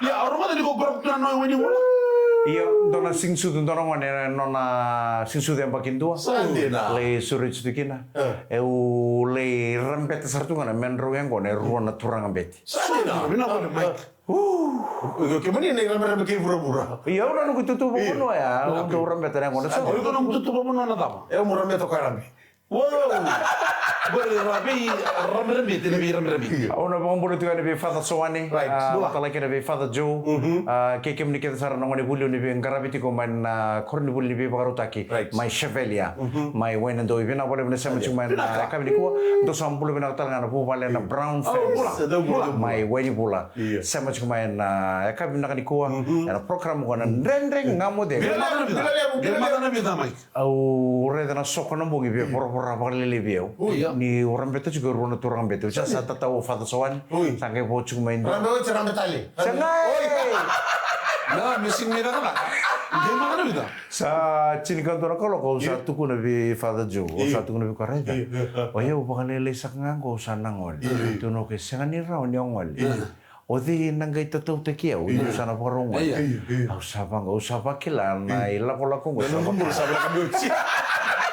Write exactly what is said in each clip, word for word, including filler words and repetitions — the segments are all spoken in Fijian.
Ia, au rogoca ni ko grab tu na noa e Wainibula. Ia, dua na singsucu, dua na gone, nona singsucu e yabaki dua. Sa dina. Lai sureti tu kina. E. Eu lai rabeta sara tu ga na me drau yaqona e rua na turaga bete. Sa dina. Vinaka vakalevu, Mike. Uu. Kemuni na iraberebe kei vuravura. Ia, au na noqu itutu vakavanua ya. Au dau rabeta na yaqona. Sa dina. Iko na noqu itutu vakavanua na cava? E, au mo rabeta ko Rabi. Wow! Qori ra veirabeirabei, tena veirabeirabei. Au na vakabula tiko yani vei Father Soane. Right. Ah, bula. Vakatalega kina vei Father Joe. Mhm. Ah, kei kemuni kece sara na gone vuli ni veiqaravi tiko mai na koronivuli ni veivakarautaki. Right. Mai Chevellia. Mhm. Mai Wainadoi. Vinaka vakalevu na sema tiko mai na yakavi nikua. Dou sa bula vinaka tale ga na vuvale na Brown family. Oh, bula, bula. Mai Wainibula. Io. Sema tiko mai na yakavi vinaka nikua. Mhm. Ena program ko na Dredre Ga Mo Cegu. Vinaka, vinaka, vinaka, vinaka, vinaka, Mike. Au raica na soko na bogi via voravora vakalailai vei au. Ui. Ia. Niu rabeta tiko e rua na turaga bete. Au sa, sa tatau o Father Soane. Ui. Sa qai vo tiko mai dua. Rabe oti, rabe tale. Sa qai. Oi. Na, me sega ni cakacaka. Qai maka na vica. Sa tinikadua na kaloko, au sa tukuna vei Father Joe. Au sa tukuna vei koya, raica. Io. O yau vakalailai saka ga qo, au sa na gole. Io. Tukuna o koya, sega ni rawa ni o gole. Io. O cei na qai tatautaki au, niu sa na vakarau gole. Io, io. Au sa vaqo, au sa vakila na ilakolako qo.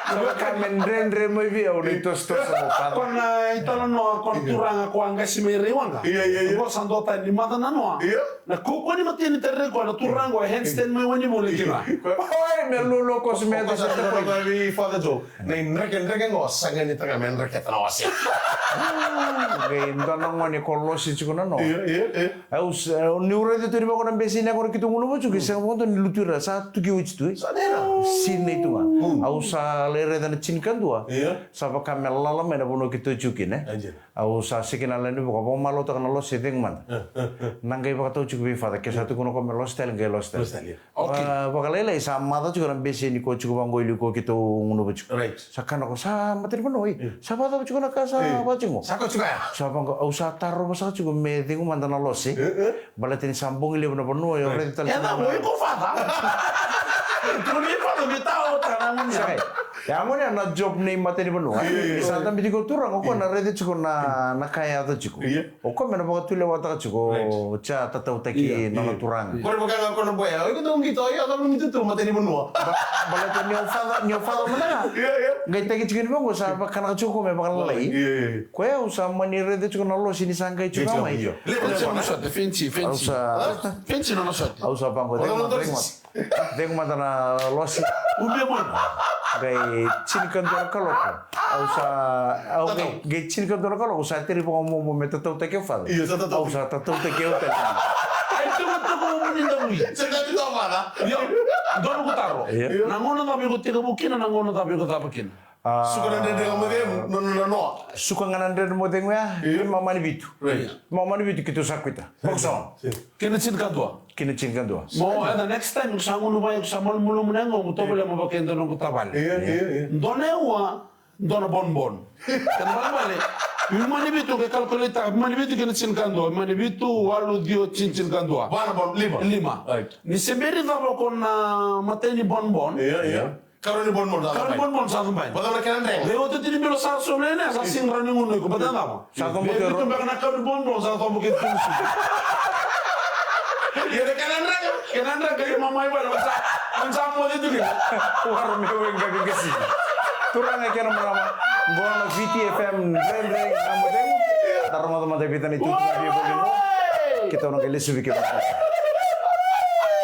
Sa vaka me dredre mai vei au na itosotoso mo Father. Ko na italanoa ko na turaga ko a qasi mai Raiwaqa. Io, io, io. Qo sa dua tani ni maca na noa. Io. Na kaukauwa ni mateni tara ko na turaga qo e handstand mai Wainibula kina. Oi, me lolo ko se me handstand mai. Father Joe. Na idrekidreki qo sa ganita ga me dreketa na wase. Qai dua na gone ko losi tiko na noa. Io, io, io. Au sa, au niu raica tu ni vako na beseni qo na keitou gunuva tiko, sega vakadua ni lutu ira, sa tuki oti tu, e. Sa dina. Sinai tu ga. Mm. Au sa lai raica na tinikadua. Io. Sa vaka me lala mai na vanua keitou tiko kina, e. Au sa sega ni lani vaka, vakamalautaka na losi, e cegu mada. E, e, e. Na qai vakatau tiko vei Father, ke sa tukuna ko me losi tale, qai losi tale. Losi tale. Okay. Ah, vakalailai sa maca tiko na beseni ko tiko vaqo i liu ko keitou gunuva tiko. Right. Sa kana ko sa matanivanua, e. Io. Sa vakacava tiko na ka sa vaka tiko? Sa ko tiko ya. Sa vaqo, au sa tarova saka tiko me cegu mada na losi. E, e. Baleta ni sa bogi levu na vanua, io, right. Raica tale. E na mo iko Father. Ko ni Father me tau ta na mo ni. Sa kai. Ya gone na job nei matanivanua. Io, io, io. Sa dabe tiko turaga, o koya na raica tiko na, na ka e yaco tiko. Io. O koya me na vakatulewataka tiko, right. Sa tatautaki nona turaga. Ko na vaka ga ko na boya, o iko dau qito, io, dau qito tu matanivanua. Ba-, baleta ni o Father, ni o Father mada ga. Io, io. Qai taki tiko ni vaqo, sa vakanaka tiko ko me vakalai. Io, io, io. Koya au sa mani raica tiko na losi ni sa qai tiko mai. Io. Fancy nona sote, fancy, fancy. Au sa, fancy nona sote. Au sa vaqo. Cegu mada na losi. Ubi mada. Qai tinikadua na kaloko. Au sa, au qai, qai tinikadua na kaloko, au sa teri vakamomo me tatautaki au Father. Io, sa tatau. Au sa tatautaki au tale. Ai, tukutuku mo ni daui. Sa tatau Father. Io, donu ko taro. Io. Na gauna cava iko tekivu kina, na gauna cava iko cava kina. Ah. Suka na Dredre Ga Mo Cegu, nona na noa. Suka ga na Dredre Ga Mo Cegu ya, io. Lima mani vitu. Right. Lima mani vitu keitou sa quit-a. Vakusoma. Io. Kei na tinikadua. Kei na tinikadua. Mo, and the next time, sa gunu vai, sa malumalumu na yago, mo tovolea mo vakaidua noqu tavale. Io, io, io. Dua na aua, dua na bonbon. Kena ibalebale, lima ni vitu, ke calculate, lima ni vitu kei na tinikadua, lima ni vitu, walu, ciwa, tini, tinikadua. Va na bon, lima. Lima. Right. Ni se bera ni cava ko na matai ni bonbon. Io, io. Karua ni bonbon sa cava mai. Karua ni bonbon sa cava mai. Vacava na kena drega? Dei oti tini bilo sa sovele ne, sa sega ni rawa ni gunu iko, vacava? Sa cava mai. Dei oti beka na karua ni bonbon sa cava mai kei tu. Ia na kena drega? Kena drega, ia mamai vale, sa, sa moce tu kina. Wara me wega ke kasi. Turaga kei na marama, qo na Viti F M, Dredre Ga Mo Cegu. Da rogoca mada e vica na itukutuku via voli qo. Keitou na qai lesu vei kemuni.